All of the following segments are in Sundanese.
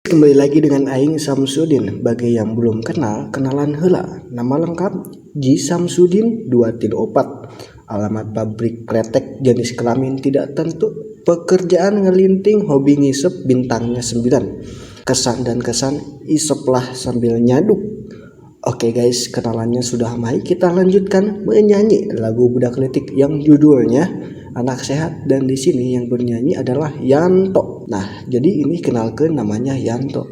Kembali lagi dengan Aing Samsudin. Bagi yang belum kenal, kenalan heula. Nama lengkap Ji Samsudin 234. Alamat pabrik kretek, jenis kelamin tidak tentu, pekerjaan ngelinting, hobi ngisep, bintangnya 9. Kesan dan kesan, iseplah sambil nyaduk. Oke guys, kenalannya sudah, mari kita lanjutkan menyanyi lagu Budak Leutik yang judulnya Anak Sehat, dan di sini yang bernyanyi adalah Yanto. Nah, jadi ini kenalkan, namanya Yanto.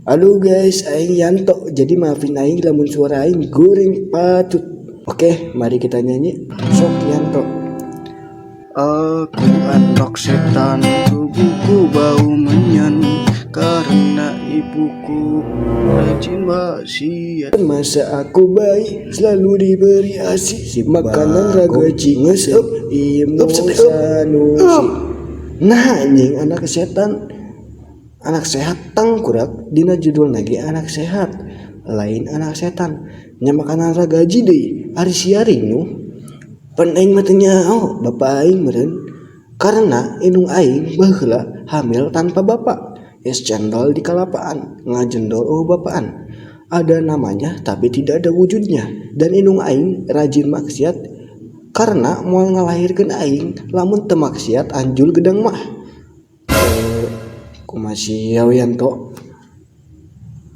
Halo guys, aing Yanto. Jadi maafin aing lamun suara aing goreng patut. Oke, mari kita nyanyi. Sok, Yanto. Aku anak setan, tubuhku bau menyan karena ibuku rajin maksiat. Masa aku bayi selalu diberi asi, makanan ragaji ngesep imu sanusi. Nah, anjing, anak setan, anak sehat tangkurak. Dina judul lagi anak sehat, lain anak setan nya. Makanan ragaji deui, ari siaring nu pan aing mah teu nyaho bapak aing meureun, karena indung aing baheula hamil tanpa bapak. Es cendol di kalapaan ngajendol, oh bapaan ada namanya tapi tidak ada wujudnya. Dan indung aing rajin maksiat karena moal ngalahirkeun aing lamun teu maksiat anjul gedang mah. Eh, kumaha sia, Yanto?